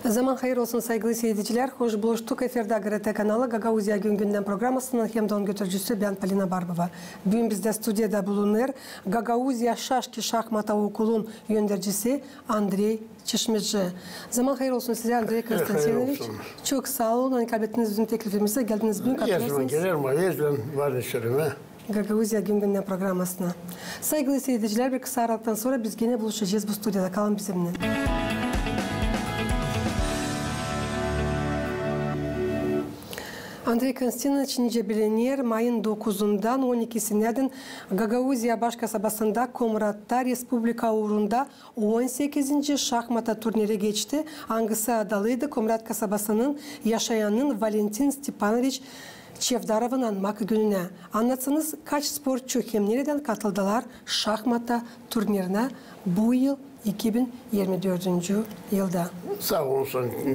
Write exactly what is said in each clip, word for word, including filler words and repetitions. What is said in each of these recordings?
Zaman hayır olsun, saygılı siiredicilär. Hoş buluştuk. Efirdä GRT kanalı, Gagauziya gün-gündän programasının hem dä onun götürücüsü bän, Polina Barbova. Büün bizdä studiyada bulunêr Gagauziya şaşki şahmata okulun öndercisi Andrey Çişmici. Zaman hayır olsun sizä, Andrey Konstantinoviç. Çok saa olun, ani kablettiniz bizim teklifimizi, geldiniz büün, katılêrsınız Gagauziya gün-gündän programasına. Saygılı siiredicilär, bir kısa aralıktan sora biz genä buluşacez bu studiyada. Kalın bizimnän. Andrey Konstantinoviç, nicä biliner, mayın dokuzundan on ikisinädän Gagauziya baş kasabasında Komratta respublika uurunda on sekizinci şahmata turniri geçti, angısı adalıydı Komrat kasabasının yaşayanın Valentin Stepanoviç Çevdarovın anmak gününä. Annatsanız, kaç sportçu hem neredän katıldılar şahmata turnirinä bu yıl, iki bin irmi dördüncü yılda? Saa olun,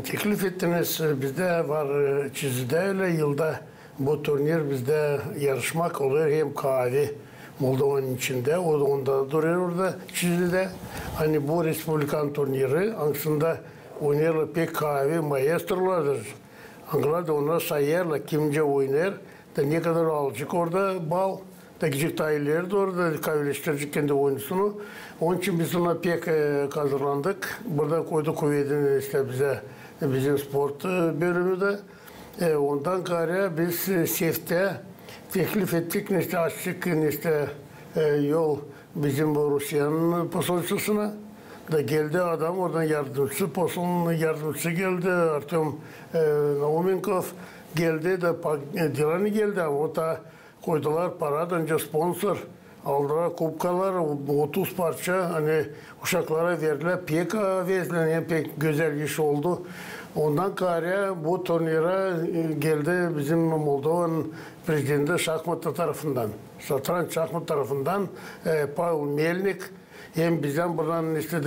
teklif ettiniz. Bizdä var, e, Çizidä ölä yılda bu turnir bizdä yarışmak olêr hem KAAVİ Moldovanın içindä, o, onda durêr orada Çizidä. Ani bu respublikan turniri, angısında oynêêrlar pek KAAVİ maestrolardır. Angılar da onnar sayêrlar, kim nicä oynêêr, da ne kadar alacek orada bal, da gidecek taa ileri dooru da KAAVİleştirecek kendi oyunusunu. Onun için biz ona pek, e, hazırlandık. Burada koydu kuvedini işte bizä, bizim sport, e, bölümü dä. E, ondan kaarä biz, e, seftä teklif ettik, işte, açtık, işte, e, yol bizim bu Rusiyanın posolçasına. Da geldi adam, oradan yardımcısı, posolun yardımcısı geldi, Artöm, e, Naumenkov geldi, da pa-, e, Dilani geldi, ama o da koydular paradan, sponsor, aldılar kubkalar, otuz parça, ani uşaklara verdilär, pek, e, vezlän, hem pek gözäl iş oldu. Ondan kaarä bu turnirä, e, geldi bizim Moldovanın prezidenti şahmata tarafından, satranç şahmat tarafından, e, Pavel Melnik, hem bizdän buradan, işte, e,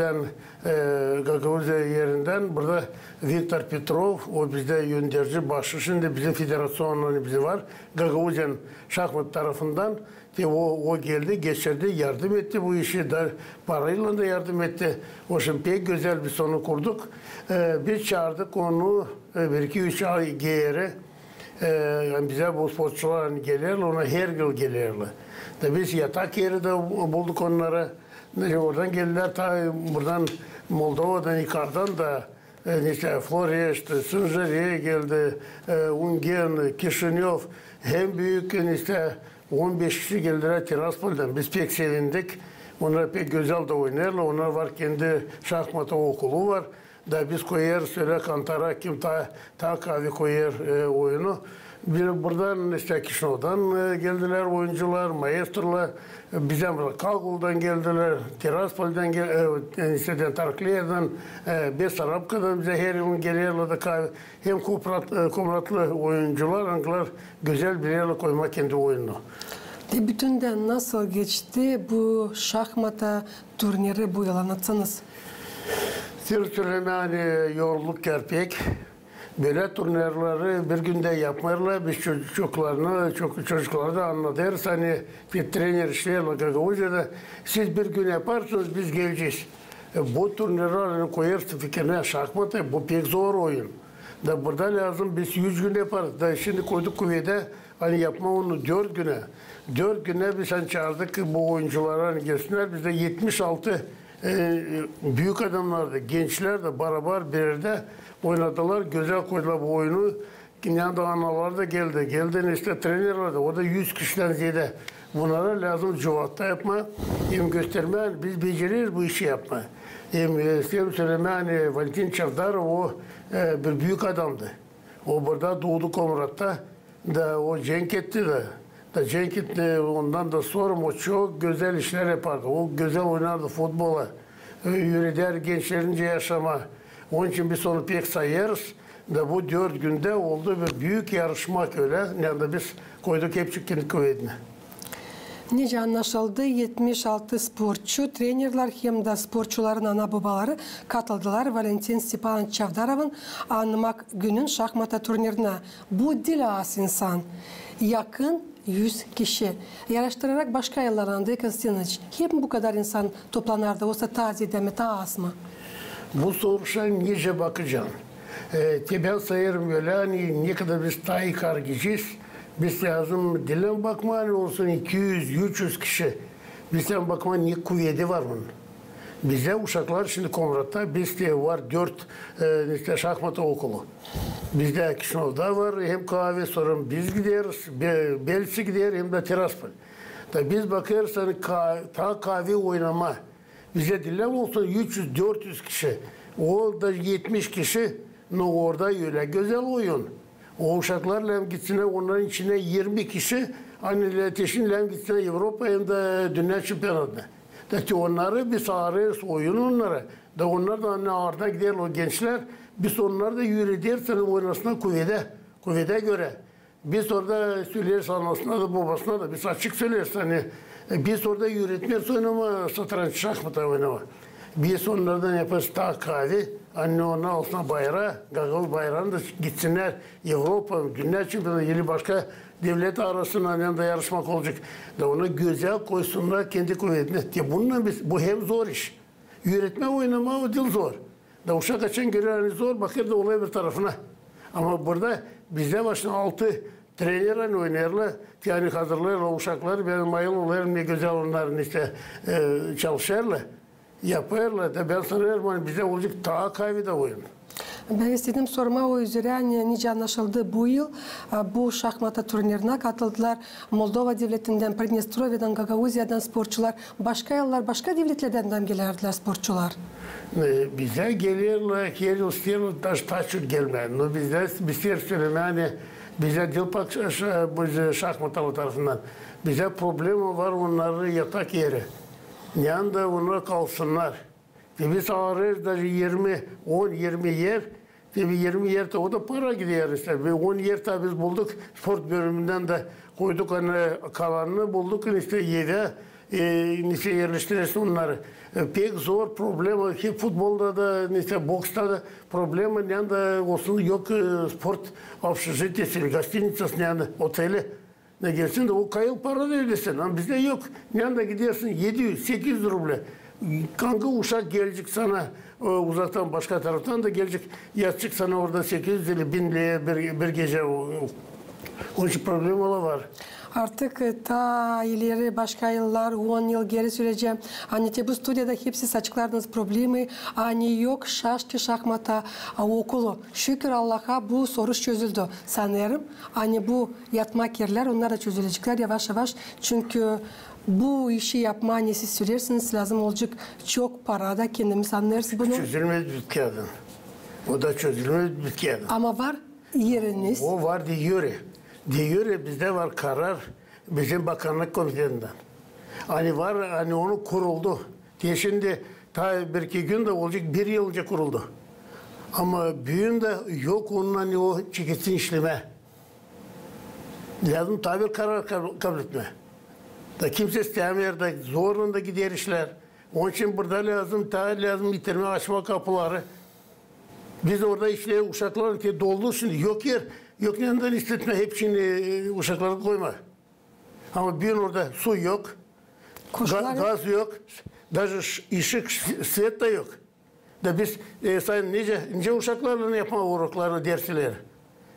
Gagauziya erindän, burada Viktor Petrov, o bizdä önderci, başçı, şindi bizim federaţion, ani bizim var, Gagauziyanın şahmat tarafından, te o, o geldi, geçirdi, yardım etti bu işi, da paraylan da yardım etti. O şindi pek gözäl biz onu kurduk. E, biz çaardık onu, e, bir-iki-üç ay geeri, e, ani bizä bu sportçular, ani gelerlär, ona her yıl gelerlär. Da biz yatak eri dä bulduk onnara. Oradan geldilär, taa buradan, Moldovadan, yukardan da, e, işte, Floreşt, Sınjıre geldi, e, Ungen, Kişinöv, hem büük, işte, on beş kişi geldilär Tiraspoldan. Biz pek sevindik. Onnar pek gözäl dä oynêêrlar. Onnar var, kendi şahmata okulu var. Da biz koyêrız ölä kantara, kim taa, taa KAAVİ koyêr, e, oyunu. Bir buradan, işte, Kişinövdan, e, geldilär oyuncular, maestrolar. E, bizä burada Kaguldan geldilär, Tiraspoldan gel-, e, işte, Tarkleyadan, e, Besarabkadan bizä her yılın gelerlär da KAAVİ. Hem komrat-, e, komratlı oyuncular, angılar gözäl bilerlär koymaa kendi oyununu. E, bütündän nasıl geçti bu şahmata turniri bu yıl, annatsanız? Sır sölemää, ani yorulduk pek. Bölä turnirleri bir gündä yapmêêrlar. Biz çocuklarını, ço-, çocuklara da annadêrız, ani bir trener işleerlär Gagauziyada. Siz bir gün yaparsınız, biz gelecez. E, bu turnirleri, ani koyêrsın fikirinä şahmatı, bu pek zor oyun. Da burada lääzım biz üç gün yaparız. Da şindi koyduk kuvedä, ani yapmaa onu dört günä. Dört günä biz, ani, çaardık bu oyuncuları, ani gelsinnär. Bizdä etmiş altı, e, büük adamnar da, gençlär dä barabar bir erdä oynadılar, gözäl koydular bu oyunu. Yanında analar da geldi. Geldi, işte, trenerlär dä. O da üz kişidän zeedä. Bunnara lääzım cuvatta yapmaa, hem göstermää, ani biz becereriz bu işi yapmaa. Hem, e, hem sölemää, ani Valentin Çavdarov, o, e, bir büük adamdı. O burada duudu Komratta. Da o cenk etti dä. Da cenk etti, ondan da sora o çok gözäl işlär yapardı. O gözäl oynardı futbola. E, üüredärdi gençleri nicä yaşamaa. Onun için biz onu pek sayêrız. Da bu dört gündä oldu bir büük yarışmak ölä. Yanında biz koyduk hepsi kendi kuvedinä. Nicä annaşıldı, etmiş altı sportçu, trenerlär hem dä sportçuların ana-bobaları katıldılar Valentin Stepanoviç Çavdarovın anmak günün şahmata turnirinä. Bu diil az insan. Yakın üz kişi. Yaraştırarak başka yılları, Andrey Konstantinoviç, hep mi bu kadar insan toplanardı, osa taa zeedä mi, taa az mı? Bu soruşa nicä bakacan. E, te bän sayêrım ölä, ani ne kadar biz taa ikargıcıyız, biz lääzım diil bakmaa, ani olsun iki üz, üç üz kişi. Biz lääzım bakmaa, ne kuvedi var onun. Bizdä uşaklar şindi Komratta, bizdä var dört, e, işte, şahmata okulu. Bizdä Kişinövda var hem KAVİ, sora biz gideriz, Be-, Belţika gider hem dä Tiraspol. Da biz bakêrız, ani ka-, taa KAVİ oynamaa. Bizdä diil olsun üç üz, dört üz kişi, o da etmiş kişi, no orada ölä gözäl oyun. O uşaklar lääzım gitsinnär, onnarın içindä irmi kişi, ani lääzım gitsinnär Evropa hem dä dünnä çempionatına. Da te onnarı biz arêêrız oyun onnara. Da onnar da, ani arada gider o gençlär, biz onnarı da üürederiz, ani oynasınnar kuvedä, kuvedä görä. Biz orada söleriz anasına da, bobasına da, biz açık söleriz, ani, e, biz orada üüretmeeriz oynamaa satranç, şahmata oynamaa. Biz onnardan yapêrız taa KAVİ, ani onnar alsınnar bayraa, gagauz bayraanı da, gitsinnär Evropa, dünnä çempionatına, eli başka devlet arasında, ani da yarışmak olacek. Da onu gözä koysunnar kendi kuvedinä. Te bununnan biz, bu hem zor iş. Üüretmää, oynamaa o diil zor. Da uşak açan görer, ani zor, bakêr da olay bir tarafına. Ama burada bizdä başta altı trener, ani oynêêrlar, te, ani hazırlêêrlar uşakları, bän mayıl olêrım, ne gözäl onnarın işte, e, çalışêrlar, yapêrlar. Da bän sanêrım, ani bizdä olacek taa KAVİ-dä oyun. Bän istedim sormaa o üzerä, ani nicä annaşıldı bu yıl, a, bu şahmata turnirinä katıldılar Moldova devletindän, Pridnestrovyadan, Gagauziyadan sportçular. Başka yıllar başka devletlerdän dä gelärdilär sportçular? E, bizä gelerlär, her yıl isteerlär, daş taa çok gelmää. No bizdä, biz isteeriz sölemää, ani bizdä diil pak ş-, ş-, bu şahmatalı tarafından. Bizdä problema var, onnarın yatak eri. Neredä onnar kalsınnar. Te biz arêêrız daş irmi, on, irmi er, te bir irmi er, te o da para gider işte. Bir on er taa biz bulduk, sport bölümündän dä koyduk, ani kalanını bulduk, işte, evä, e, neşä erleştiresin onnarı. E, pek zor, problema, hem futbolda da, neşä boksta da problema, neredä olsun, yok, e, sport общежитиеsi, gostinicası, neredä oteli. Ne gelsin dä o kayıl para da ödesin. Ama bizdä yok. Neredä gidersin, edi üz, sekiz üz rublä. Angı uşak gelecek sana, e, uzaktan, başka taraftan da gelecek, yatacek sana orada sekiz üz ili bin liraya bir, bir gecä. O, o, onun için problemalar var. Artık, e, taa ileri başka yıllar, on yıl geeri süreceğim. Ani te bu studiyada hepsi açıklardınız problemayı, ani yok Şaşki şahmata, a, okulu. Şükür Allaha, bu soruş çözüldü. Sanêrım, ani bu yatmak erlär, onnar da çözüleceklär yavaş-yavaş. Çünkü bu işi yapmaa, ne siz söleersiniz, lääzım olacek çok para da, kendimiz annêêrız bunu. Çözülmez bitkiyädin. O da çözülmez bitkiyädin. Ama var eriniz. O var de jure. De jure bizdä var karar bizim bakannık komitetindän. Ani var, ani onu kuruldu. Te şindi taa bir-iki gün dä olacek, bir yıl nicä kuruldu. Ama büün dä yok onun, ani o çeketsin işlemää. Lääzım taa bir karar kab-, kabletmää. Da kimsä istämeer, da zorlan da gider işlär. Onun için burada lääzım, taa lääzım bitirmää, açmaa kapıları. Biz orada işleer uşaklar, te doldu şindi. Yok er, yok neredän işletmää, hepsini, e, uşakları koymaa. Ama büün orada su yok, ga-, gaz yok, daş ş-, ışık, s-, svet dä yok. Da biz, e, sayın, nicä, nicä uşaklarlan yapmaa urokları, dersleri?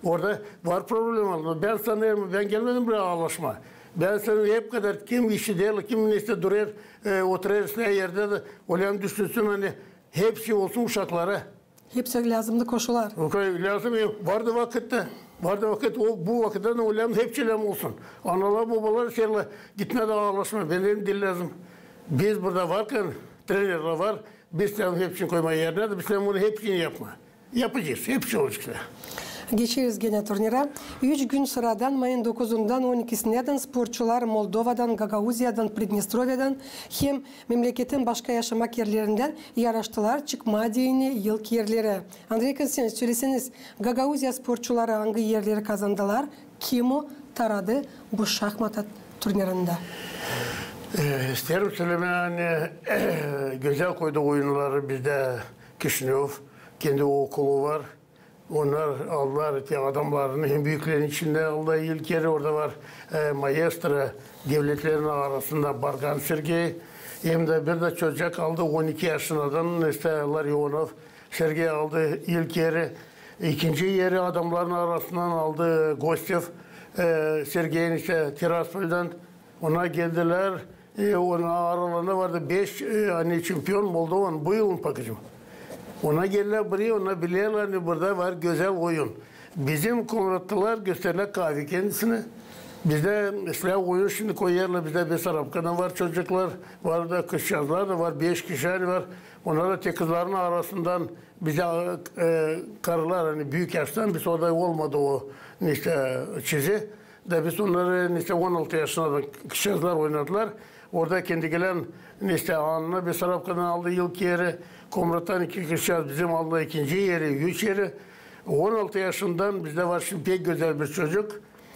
Orada var problemalar. Bän sanêrım, bän gelmedim buraya alaşmaa. Bän sanêrım, hep kadar kim işi deer, kim neredä durêr, e, oturêr islää erdä dä, olêrım düşünsün, ani hepsi olsun uşaklara. Hepsi lääzımdı koşular. O kadar lääzım, e, vardı vakıtta. Vardı vakıt, o, bu vakıtta da olêrım, hepsi lääzım olsun. Analar, bobalar isteerlär gitmää dä alaşmaa. Bän deerim, diil lääzım. Biz burada varkan, trenerlär var, biz lääzım hepsini koymaa erinä dä, biz lääzım onu hepsini yapmaa. Yapacez, hepsi olacek. Geçeriz genä turnirä. Üç gün sıradan, mayın dokuzundan on ikisinädän sportçular Moldovadan, Gagauziyadan, Pridnestrovyadan hem memleketin başka yaşamak erlerindän yaraştılar çıkmaa deyni ilk erlerä. Andrey Konstantinoviç, söleseniz, Gagauziya sportçuları angı erleri kazandılar, kim o taradı bu şahmata turnirindä? E, isteerim sölemää, ani gözäl koydu oyunnarı bizdä Kişinöv, kendi okulu var. Onnar aldılar te adamnarını hem büüklerinnän içindä aldılar ilk eri. Orada var, e, maestro, devletlerin arasında Bargan Sergey. Hem dä bir dä çocuk aldı, on iki yaşındadan, işte, Larionov Sergey aldı ilk eri. İkinci eri adamların arasından aldı Gostev, e, Sergey, işte, Tiraspoldan. Ona geldilär. E, onun aralarında vardı beş, e, ani çempion Moldovan bu yılın pakıcım. Ona geldilär buraya, ona bilerlär, ani burada var gözäl oyun. Bizim komratlılar gösterlär kaavi kendisini. Bizdä, mesela, oyun şindi koyêrlar, bizdä Besarabkadan var çocuklar, var da kızçazlar da var, beş kişi ani var. Onnar da tek kızların arasından bizdä, e, karılar, ani büük yaştan, biz orada olmadı o, işte, çizi. Da biz onnarı, işte, on altı yaşına da kızçazlar oynadılar. Orada kendi gelän, işte, Anna Besarabkadan aldı ilk eri, komrattan iki kızçaz bizim aldı ikinci eri, üç eri. On altı yaşından bizdä var şindi pek gözäl bir çocuk.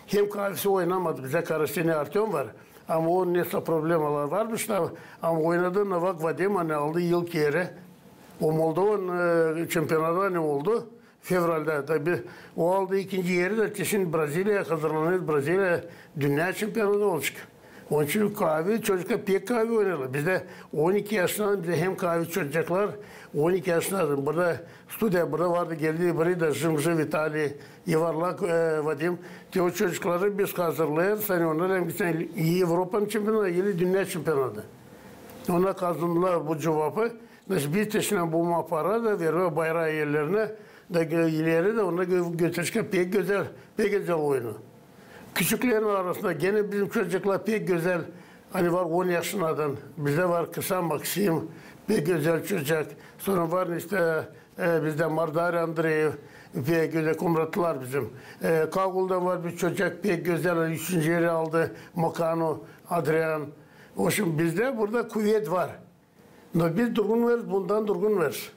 Hem kaavisi oynamadı, bizdä Karaseni Artöm var. Ama o nesä problemalar varmış da, ama oynadı Novak Vadim, ani aldı ilk eri. O Moldovan, e, çempionatı ani oldu fevraldä. Da bir, o aldı ikinci eri da, şindi Braziliyaya hazırlanêr. Braziliya dünnä çempionatı olacek. Onun için kaavi, çocuklar pek kaavi oynêêrlar. Bizdä on iki yaşından bizdä hem kaavi çocuklar, on iki yaşından. Burada studiya, burada vardı, geldi buraya da Jımjı Vitaliy, Yuvarlak, e, Vadim. Te o çocukları biz hazırlêêrız, ani onnar hem gitsin Evropanın çempionatı, hem dünnä çempionatı. Onnar kazandılar bu cuvabı. Biz te şindi bu para da vererlär bayraa ellerinä, da gö-, ileri dä onnar gö-, götürecek pek gözäl, pek gözäl oyunu. Küçüklerin arasında genä bizim çocuklar pek gözäl, ani var on yaşınnadan, bizdä var Kısa Maksim, pek gözäl çocuk. Sora var, işte, e, bizdä Mardar Andreev, pek gözäl, komratlılar bizim. E, Kaguldan var bir çocuk, pek gözäl, üçüncü eri aldı, Mokanu Adrian. O şindi bizdä burada kuvet var. No biz durgunêrız, bundan durgunêrız.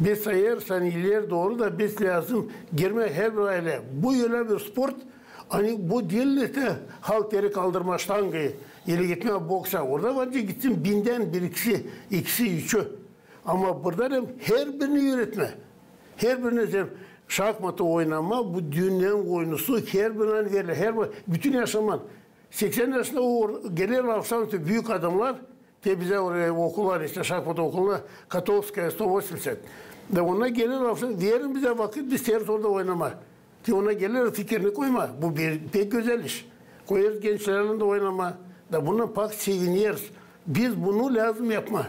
Biz sayêrız, ani ileri dooru da biz lääzım girmää herbir aylä. Bu ölä bir sport, ani bu diil te halteri kaldırmaa, ştangayı, ili gitmää boksa. Orada var nicä gitsin bindän bir ikisi, ikisi, üçü. Ama burada da herbirini üüretmää. Herbirini, şahmatı oynamaa, bu dünnä oyunusu, herbirini vererlär, herbir, bütün yaşaman. Seksän yaşında o gelerlär, akşam büük adamnar, te bizä oraya okula, işte, şahmat okuluna, Kotovskaya, sto osemdeset. Da onnar gelerlär, akşam, verin bizä vakıt, biz isteeriz orada oynamaa. Te onnar gelerlär fikirini koymaa. Bu bir pek gözäl iş. Koyêrız gençlärlän dä oynamaa. Da bundan pak sevineriz. Biz bunu lääzım yapmaa.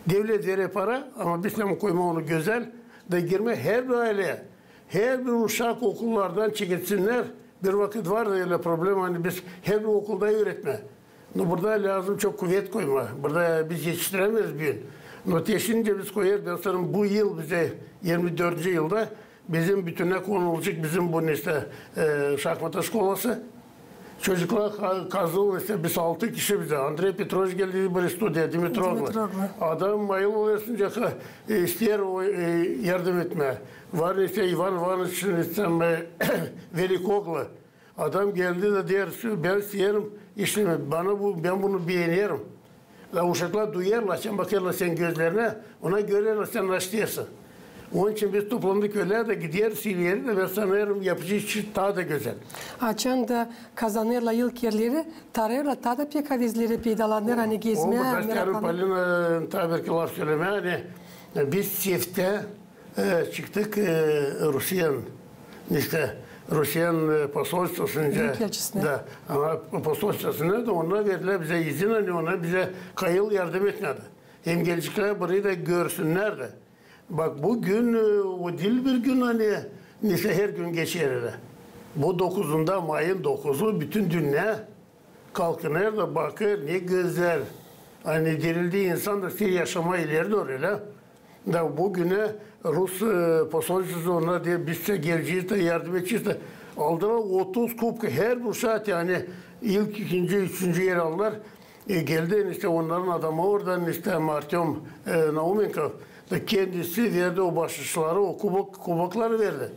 Devlet verer para, ama biz lääzım koymaa onu gözäl. Da girmää herbir aylä, herbir uşak okullardan çekilsinnär. Bir vakıt vardı ölä problema, ani biz herbir okulda üüretmää. No burada lääzım çok kuvet koymaa. Burada biz etiştirämeeriz büün. No te şindi biz koyêrız, bän sanêrım, bu yıl bizä, irmi dördüncü yılda bizim bütünnä konulacek bizim bu, işte, e, şahmata şkolası. Çocuklar ka-, kazandı, işte, biz altı kişi bizä. Andrey Petroviç geldi bir studiya, Dimitrovglu. Dimitrovglu. Adam mayıl olêrsın, e, isteer o, e, yardım etmää. Var, işte, İvan İvanıç, işte, e, Velikoglu. Adam geldi da deer, bän isteerim işlemää, bana bu, bän bunu beenerim. Da uşaklar duyêrlar, sän bakêrlar sän gözlerinä, ona görerlär sän ne isteersin. Onun için biz toplandık ölä da gideriz ileri dä, bän sanêrım, yapacez iş taa da gözäl. Açan da kazanêrlar ilk erleri, tarêêrlar taa da pek avezleri peydalanêr, ani gezmää, meraklanêr. Polina taa bir iki laf sölemää, ani biz seftä e, çıktık, e, Rusiyanın, işte, Rusiyanın, e, posolstvosundan. Büük elçisinä. Da, ama posolstvosundan da onnar verdilär bizä izin, ani onnar bizä kayıl yardım etmää. Hem geleceklär burayı da görsünnär dä. Bak, bu gün, e, o diil bir gün, ani, nesä, her gün geçer ölä. Bu dokuzunda, mayın dokuzu, bütün dünnä kalkınêr da bakêr, ne gözäl. Ani dirildi insan da isteer yaşamaa ileri dooru, ölä. Da bu günä rus, e, posolstvosu onnar deer, biz sizä gelecez dä, yardım edecez dä. Aldılar otuz kubka, herbir uşak, ani ilk, ikinci, üçüncü eri aldılar. E, geldi, işte, onnarın adamı oradan, işte, Artöm, e, Naumenkov da kendisi verdi o baaşışları, o kubok, kubokları verdi.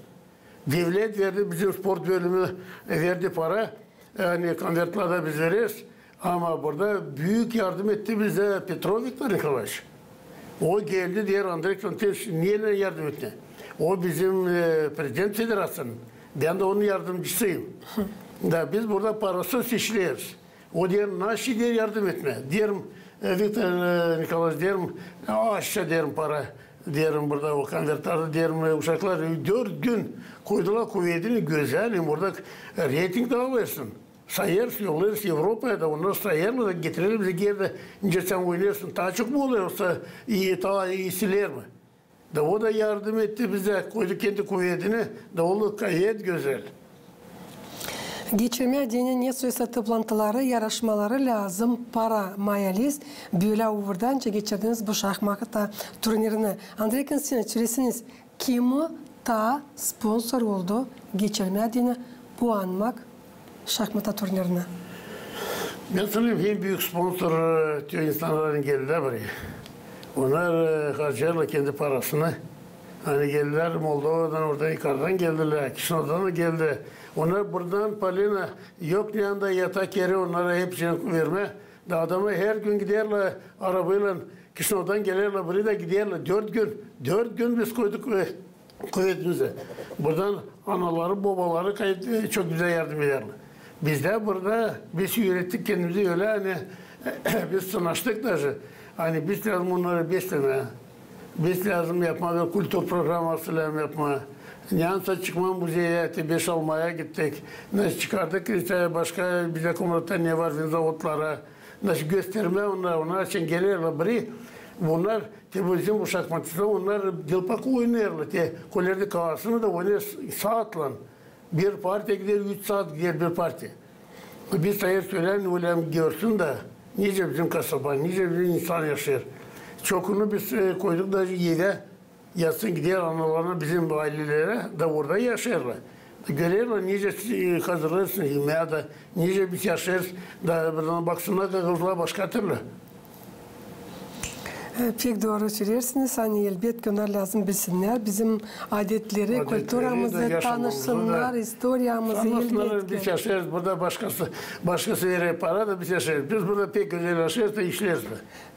Devlet verdi, bizim sport bölümü, e, verdi para. Ani konvertlarda biz vereriz. Ama burada büük yardım etti bizä Petrov Viktor Nikolaeviç. O geldi, deer, Andrey Konstantinoviç, neylän yardım ettin? O bizim, e, prezident federaţiyanın. Bän dä onun yardımcısıyım. Da biz burada parasız işleeriz. O deer, naşey, deer, yardım etmää. Deerim, e, Viktor, e, Nikolaeviç, deerim, aşça, deerim, para. deerim, burada o konvertlarda deerim, e, uşaklar, e, dört gün koydular kuvedini gözäl, hem orada, e, reyting dä alırsın. Sayêrsın, yollêêrsın Evropaya da, onnar sayêrlar da getirerlär bizä geeri dä, nicä sän oynêêrsın, taa çok mu olêr, osa ii, taa iisiler mi? Da o da yardım etti bizä, koydu kendi kuvedini, da oldu gayet gözäl. Geçirmää deyni ne soy satın toplantıları, yarışmaları lääzım para, maaliz, bölä uurda nicä geçirdiniz bu şahmata turnirini. Andrey Konstantinoviç, söleesiniz, kim taa sponsor oldu geçirmää deyni bu anmak şahmata turnirini? Bän sanêrım, en büük sponsor, e, te insannarın geldilär buraya. Onnar, e, harcêêrlar kendi parasını. Ani geldilär Moldovadan, oradan yukarıdan geldilär, Kişinövdan da geldi. Onnar buradan, Polina, yok ne anda yatak eri onnara hepsini vermää. Da adamnar her gün giderlär arabaylan, Kişinövdan gelerlär, buraya da giderlär. Dört gün, dört gün biz koyduk, e, kuvedimizi. Buradan anaları, bobaları kayıt, e, çok bizä yardım ederlär. Biz dä burada, biz üürettik kendimizi ölä, ani biz sınaştık daje. Ani biz lääzım onnarı beslemää. Biz lääzım yapmaa bir kultur programması lääzım yapmaa. Neyansä çıkmaa muzeyä, te beş almaya gittik. Nasıl çıkardık, işte, başka bizdä Komratta ne var, vinzavodlara. Nasıl göstermää onnara, onnar için gelerlär buraya. Bunnar, te bizim bu şahmatçılar, onnar delpak oynêêrlar. Te kollerde kalasın da oynêêr saatlan. Bir partiya gider, üç saat gider bir partiya. Biz sayêr söleelim, ölä görsün dä, nicä bizim kasaba, nicä bizim insan yaşêêr. Çokunu biz, e, koyduk daje evä, yatsın, gider analarına, bizim ailelerä, da orada yaşêêrlar. Görerlär, nicä, e, hazırlêêrsın yemeä da, nicä biz yaşêêrız, da buradan baksınnar, gagauzlar başka türlü. E, pek dooru söleersiniz, ani elbetki onnar lääzım bilsinnär bizim adetleri, kulturamızı, tanışsınnar, istoriyamızı, elbetki. Sanmasınnar, biz yaşêêrız burada, başkası, başkası verer para da biz yaşêêrız. Biz burada pek gözäl yaşêêrız da işleeriz dä.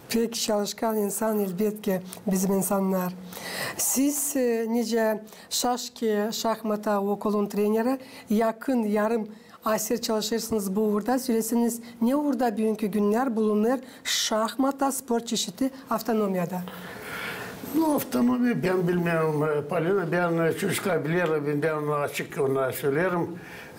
Pek çalışkan insan, elbetki, bizim insannar. Siz, e, nicä Şaşki şahmata okulun treneri, yakın yarım aser çalışêrsınız bu uurda. Söleesiniz, ne uurda büünkü günnär bulunêr şahmata sport çeşidi avtonomiyada? Nu, avtonomiya, bän bilmeerim, e, Polina, bän, e, çocuklar bilerlär, bän, bän açık onnara söleerim.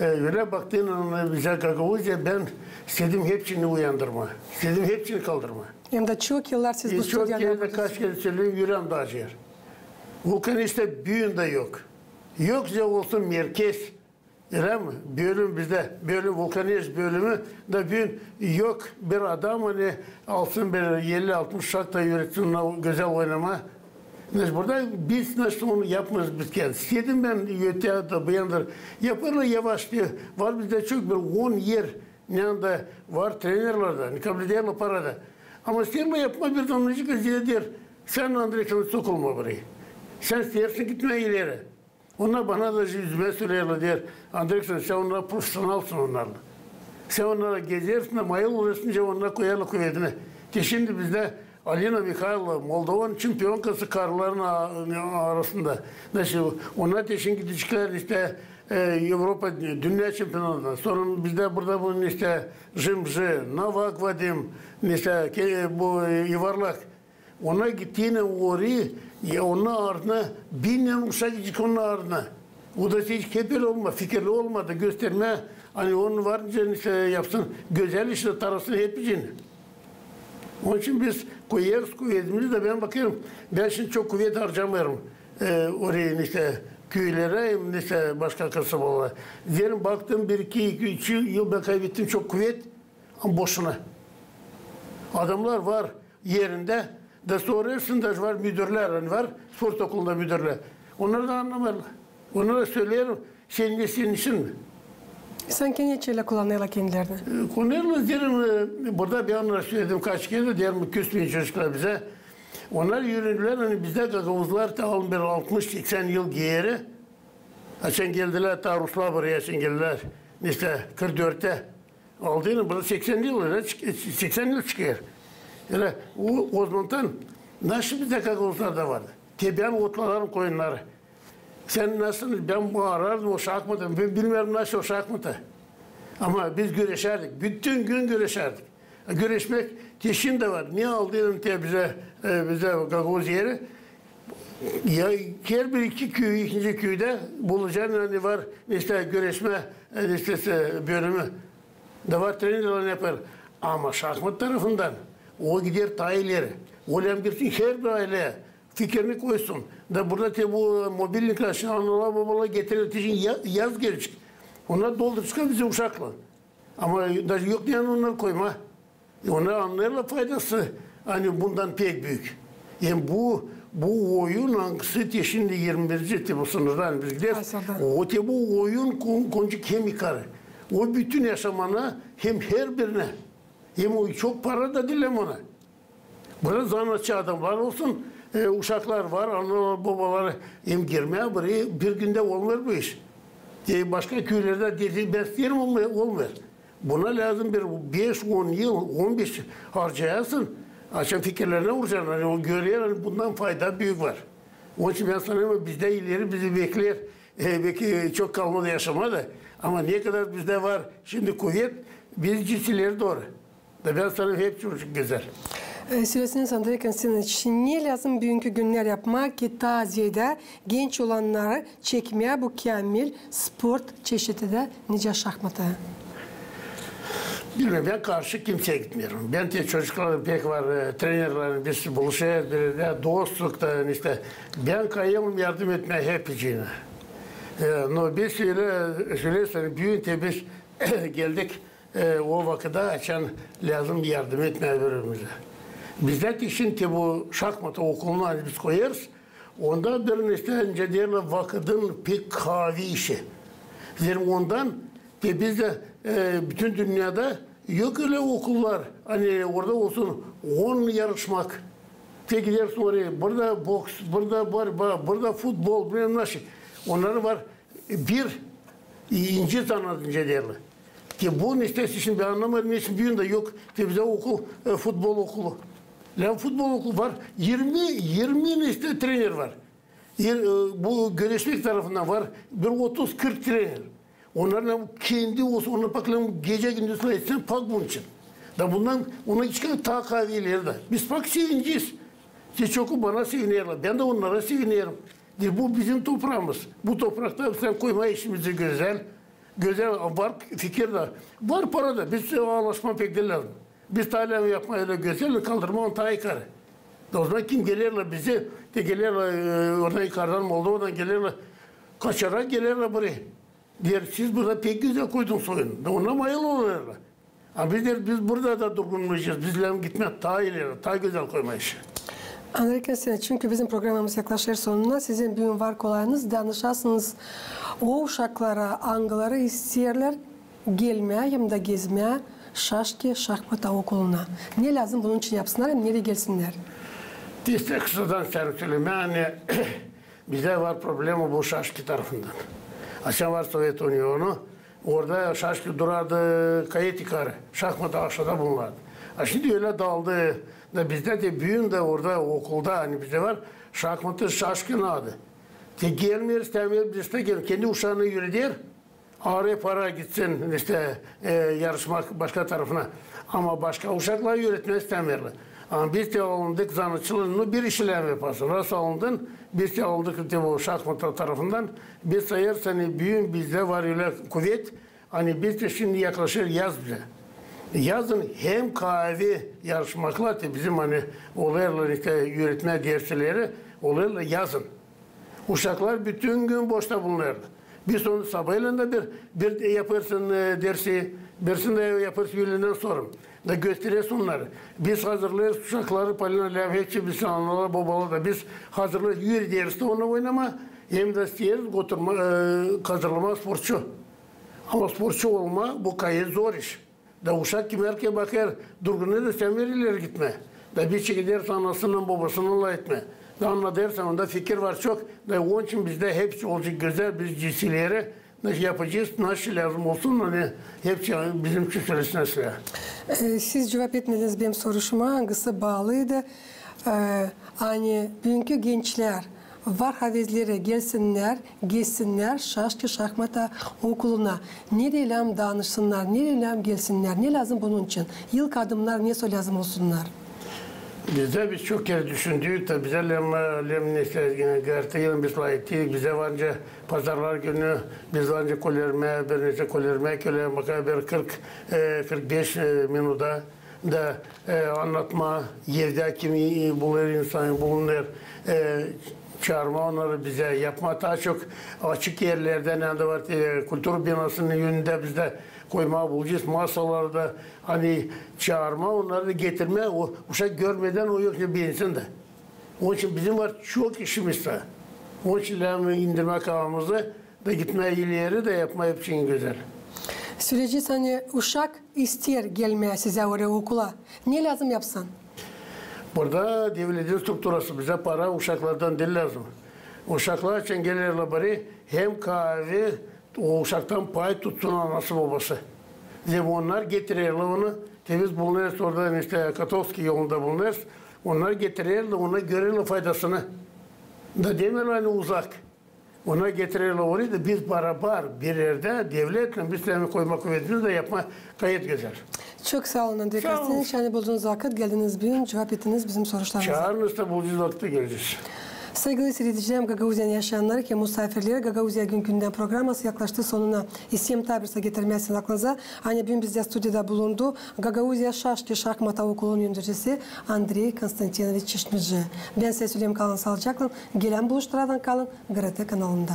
E, ölä baktıynan, e, bizä Gagauziya, bän istedim hepsini uyandırmaa, istedim hepsini kaldırmaa. Hem dä çok yıllar siz bu studiyada vardınız. Kaç kerä söledim, üreerim dä acıyêr. Vulkaneç büün dä yok. Yok, ya olsun merkez, ölä mi? Bölüm bizdä, bölüm, Vulkaneç bölümü dä büün yok bir adam, ani alsın bir elli-altmış uşak da üüretsin ona gözäl oynamaa. Biz burada, biz nasıl onu yapmêêrız biz kendimiz. İstedim bän öteyä dä, bu yandır. Yapêrlar yavaş, var bizdä çok bir on er, ne anda var trenerlär dä, ne kabul ederlär para da. Ama isteerim yapmaa bir damnacık, deer, sän, Andrey Konstantinoviç, sokulma burayı. Sän isteersin gitmää ileri. Onnar bana da üzülmää söleerlär, deer, Andrey Konstantinoviç, sän onnar profesionalsın onnarlan. Sän onnara gezersin, mayıl olêrsın, nicä onnar koyêrlar kuvedinä. Te şindi bizdä Alina Mihaylovna, Moldovanın çempionkası karıların a-, arasında. Nasıl, onnar te şindi gideceklär işte, e, Evropa, dünnä çempionatına. Sora bizdä burada bunun işte Jimji, Novak Vadim, işte ke-, bu, e, Yuvarlak. Onnar gittiynän orayı, ya, onnar ardına binnän uşak gidecek onnar ardına. O da hiç kepil olma, fikirli olmadı göstermää, ani onun var nicä yapsın, gözäl işte tarasın hepsini. Onun için biz koyêrız kuvedimizi dä, bän bakêrım, bän şindi çok kuvet harcamêêrım, e, orayı işte küülerä, hem işte başka kasabalara. Deerim, baktım, bir, iki, iki, üç yıl bän kaybettim çok kuvet, ama boşuna. Adamnar var erindä, da sorêrsın, da var müdürlär, ani var sport okulunda müdürlär. Onnar da annamêêrlar. Onnara söleerim, sän ne, senin işin mi? Sansın neçin kullanêrlar kendilerini? E, kullanêrlar, deerim, e, burada bän onnara söledim kaç kerä, deerim, küsmeyin çocuklar bizä. Onnar üürenilär, ani bizdä gagauzlar, taa alın bir altmış-seksän yıl geeri, açan geldilär, taa ruslar buraya açan geldilär, işte kırk dörttä. Aldıynan, burada seksän yıl, ölä çık-, seksän yıl çıkêr. Ölä, o, ozamandan nasıl bizdä gagauzlarda vardı? Te bän otlardım koyunnarı. Sän nasıl, bän bu arardım o şahmata, bän bilmeerim nasıl o şahmata. Ama biz göreşärdik, bütün gün göreşärdik. Göreşmäk te şindi dä var. Ne aldıynan te bizä, e, bizä gagauz eri, Ya, herbir iki küü, ikinci küüdä bulacan, ani var, işte, göreşmä, e, işte, e, bölümü. Da var, trenerlär yapêr. Ama şahmat tarafından o gider taa ileri. O lääzım girsin herbir aylää, fikirini koysun. Da burada te bu mobilnikleri, şindi analar, bobalar getirer, te şindi ya-, yaz gelecek. Onnar dolduraceklar bizi uşaklan. Ama da yok ne, ani onnarı koymaa. E, onnar annêêrlar faydası, ani bundan pek büük. Hem bu, bu oyun, angısı te şindi irmi birinci, te bu sınırda, ani biz gideeriz. O te bu oyun kon-, konacek hem yukarı. O bütün yaşamana hem herbirinä. Hem o çok para da diil ona. Burada zanaatçı adamnar olsun, e, uşaklar var, analar, bobalar hem girmää, bir, bir gündä olmêêr bu iş. E, başka küülerdä deersin, bän isteerim, olmêêr, olmêêr. Buna lääzım bir beş, on yıl, on beş harcayasın, açan fikirlerinä vuracan, ani o görer, ani bundan fayda büük var. Onun için bän sanêrım, bizdä ileri bizi bekleer, e, beki çok kalmadı yaşamaa da. Ama ne kadar bizdä var şindi kuvet, biz gideeriz ileri dooru. Da bän sanêrım, hepsi olacek gözäl. E, sölesin, Andrey Konstantinoviç, ne lääzım büünkü günnär yapmaa, ki taa zeedä genç olannarı çekmää bu käämil sport çeşidinä, nicä şahmata? Bilmeerim, bän karşı kimseyä gitmeerim. Bän te çocuklarım pek var, e, trenerlär, biz buluşêrız, bir dä dostlukta, işte. Bän kayılmêêrım yardım etmää hepsicii. E, no biz ölä, ölä, büün te biz geldik e, o vakıda, açan lääzım yardım etmää biri-birimizä. Bizdä te şindi bu şahmata okulunu, ani biz koyêrız, onda bir, işte, nicä deerlär, vakıdın pek kaavi işi. Zerä ondan te bizdä, e, bütün dünnedä yok ölä okullar, ani orada olsun on yarışmak. Te gidersin oraya, burada boks, burada borba, burada futbol, bilmäm ne şey. Onnar var bir inci zanaat, nicä deerlär. Te bu, ne isteersin, şindi bän annamêêrım, neçin büün dä yok te bizdä okul, e, futbol okulu. Lääzım futbol okulu var, irmi, irmi, ne isteersin, trener var. E, bu göreşmäk tarafından var bir otuz, kırk trener. Onnarın kendi olsun, onnar pak lääzım gecä-gündüz etsin pak bunun için. Da bundan ona çıkar taa kaavi ileri dä. Biz pak sevinecez. Te çok bana sevinerlär, bän dä onnara sevinerim. Deer, bu bizim topraamız. Bu toprakta biz koymaa işimizi gözäl. Gözäl, var fikir dä, var para da. Biz annaşmaa pek diil lääzım. Biz taa lääzım yapmaa ölä gözäl, kaldırmaa onu taa yukarı. Da o zaman kim gelerlär bizi, te gelerlär, e, oradan yukarıdan, Moldovadan gelerlär, kaçarak gelerlär burayı. Deer, siz burada pek gözäl koydunuz oyunu. Da ona bayıl olêrlar. A biz deeriz, biz burada da durgunlayacez. Biz lääzım gitmää taa ileri, taa gözäl koymaa işi. Andrey Konstantinoviç, çünkü bizim programamız yaklaşêr sonuna, sizin büün var kolayınız danışasınız o uşaklara, angıları isteerlär gelmää hem dä gezmää şaşki şahmata okuluna. Ne lääzım bunun için yapsınnar hem nereyi gelsinnär? Destek sıradan seni sölemää, ani bizdä var problema bu şaşki tarafından. Açan var Sovet Unionu, orada şaşki durardı kayıt yukarı, şahmata aşaada bulunardı. A şindi ölä daaldı, da bizdä dä büün dä orada okulda, ani bizdä var şahmatı şaşkinin adı. Te gelmeer, istämeer, bizdä gelmeer, kendi uşaanı üüreder, aarêêr para gitsin, işte, e, yarışmak başka tarafına. Ama başka uşakları üüretmää istämeerlär. Ama biz te alındık zanaatçılar, no, bir işi lääzım yapasın. Raz alındın, biz te alındık te bu şahmata tarafından. Biz sayêrız, ani büün bizdä var ölä kuvet, ani biz te şindi yaklaşêr yaz bizä. Yazın hem kaavi yarışmaklar te bizim, ani olêrlar, işte, üüretmä dersleri olêrlar yazın. Uşaklar bütün gün boşta bulunêrlar. Biz onu sabaylan da bir, bir yapêrsın, e, dersi, birisini dä yapêrsın üüledän sora. Da gösteresin onnarı. Biz hazırlêêrız uşakları, Polina, lääzım hepsi biz, analar, bobalar da biz hazırlêêrız, üürederiz dä onu oynamaa, hem dä isteeriz götürmää, e, hazırlamaa sportçu. Ama sportçu olmaa bu kadar zor iş. Da uşak kimär ki bakêr, durgun, ne dä istämeer ileri gitmää. Da bir çekeder anasınnan, bobasınnan lafetmää. Da annadêrsın, onda fikir var çok. Da onun için bizdä hepsi olacek gözäl, biz cesileri nasıl yapacez, nasıl lääzım olsun, ani hepsi bizim için sölesin aslında. E, siz cuvap etmediniz benim soruşuma, angısı baalıydı. E, ani büünkü gençlär var havezleri gelsinnär, geçsinnär şaşki şahmata okuluna. Nereylän danışsınnar, nereylän gelsinnär, ne lääzım bunun için? İlk adımnar ne lääzım olsunnar? Bizdä biz çok kerä düşündük da, bizä lääzım, lääzım neştä, e, gartı yılın biz layık diil. Bizä var nicä pazarlar günü, biz var nicä kolermä, bir neştä kolermä köle, baka bir kırk, e, kırk beş, e, minuta da, e, annatma, evdä kim, e, bulunêr insan, bulunêr, e, çaarma onnarı bizä, yapma taa çok açık erlerdä, neredä var, e, kultura binasının önündä bizdä koymaa bulacez masaları da, ani çaarma onnarı da getirmää, o uşak görmedän o yok ne beğensin dä. Onun için bizim var çok işimiz taa. Onun için lääzım indirmää kafamızı da gitmää ileri da yapmaa hepsini gözäl. Söleyecez, ani uşak isteer gelmää sizä oraya okula. Ne lääzım yapsın? Burada devletin strukturası, bizä para uşaklardan diil lääzım. Uşaklar açan gelerlär bari hem kaavi, o uşaktan pay tutsun anası-bobası. Hem onnar getirerlär onu, te biz bulunêrız orada, neştä Kotovskiy yolunda bulunêrız. Onnar getirerlär, onnar görerlär faydasını. Da demeerlär, ani uzak. Onnar getirerlär orayı da biz barabar bir erdä devletlän biz seni koyma kuvedimiz da yapma gayet gözäl. Çok saa olun, Andrey Konstantinoviç, ani buldunuz vakıt, geldiniz büün, cuvap ettiniz bizim soruşlarımıza. Çaarınız da, bulacez vakıt da gelecez. Saygılı siiredicilerim, Gagauziyanın yaşayannarı hem musaafirleri. Gagauziya gün gündän programası yaklaştı sonuna. İsteerim taa bir saa getirmää sizin aklınıza, ani büün bizdä studiyada bulundu Gagauziya şaşki şahmata okulunun öndercisi Andrey Konstantinoviç Çişmici. Bän sizä söleerim, kalın saalıcaklan, gelän buluşmadan kalın GRT kanalında.